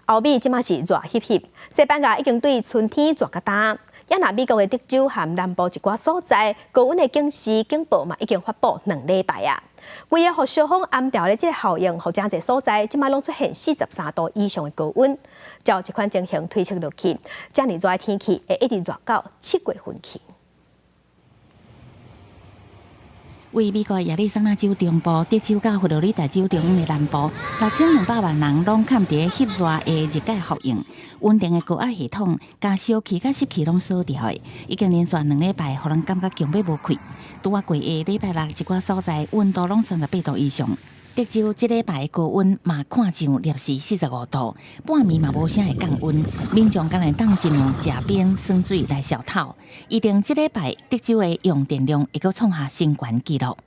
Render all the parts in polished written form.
歐美這馬是熱翕翕，西班牙已經對春天熱甲焦。也若美國的德州和南部一寡所在，高溫的警示警報嘛已經發布2禮拜啊。規个予燒風暗調的這個效應，予誠濟所在，這馬攏出現43度以上的高溫。照這款情形推測落去，遮爾熱的天氣會一直熱到7月份去。位美國亞利桑那州中部、德州佮佛羅里達州中央的南部，6200萬人攏崁佇翕熱的熱帶效應，穩定的高壓系統，共燒氣佮濕氣攏鎖牢的，已經連續2禮拜，予人感覺強欲無氣。拄仔過下禮拜六，一寡所在溫度攏38度以上。德州這禮拜高溫嘛看上攝氏45度，半暝嘛無啥會降溫，民眾敢會當盡量食冰酸水來消透。預定這禮拜德州的用電量會閣創下新懸紀錄。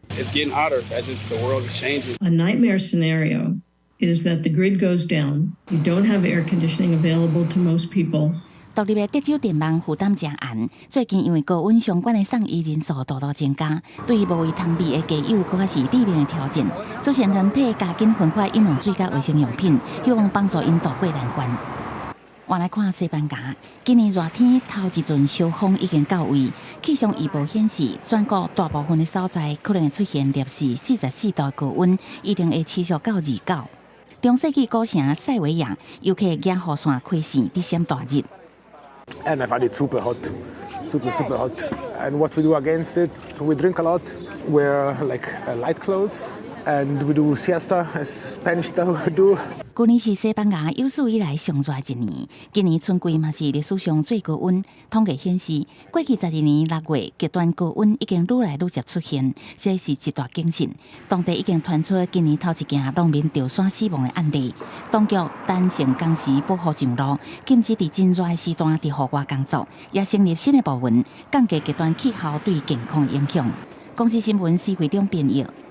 It's getting hotter. That's just the world is changing. A nightmare scenario is that the grid goes down. You don't have air conditioning available to most people. 獨立的德州電網負擔誠懸，最近因為高溫相關的送醫人數大大增加，對無位通備的家友閣較是致命的挑戰。慈善團體加緊分發飲用水佮衛生用品，希望幫助𪜶渡過難關。換來看西班牙，今年熱天頭一陣燒風已經到位，氣象預報顯示，全國大部分的所在可能會出現攝氏44度高溫，一定會持續到29。中世紀古城塞維亞，遊客舉雨傘開線佇閃大日。 And I find it super hot, super, super hot. And what we do against it, we drink a lot, wear like light clothes, and we do siesta as Spanish do. 舊年是西班牙有史以來上熱一年，今年春季嘛是歷史上最高溫。統計顯示，過去12年6月極端高溫已經愈來愈捷出現，這是一大警訊。當地已經傳出今年頭一件農民著山死亡的案例。當局單成工時保護上路，禁止佇真熱的時段佇戶外工作，也成立新的部門，降低極端氣候對健康的影響。公視新聞施惠中編譯。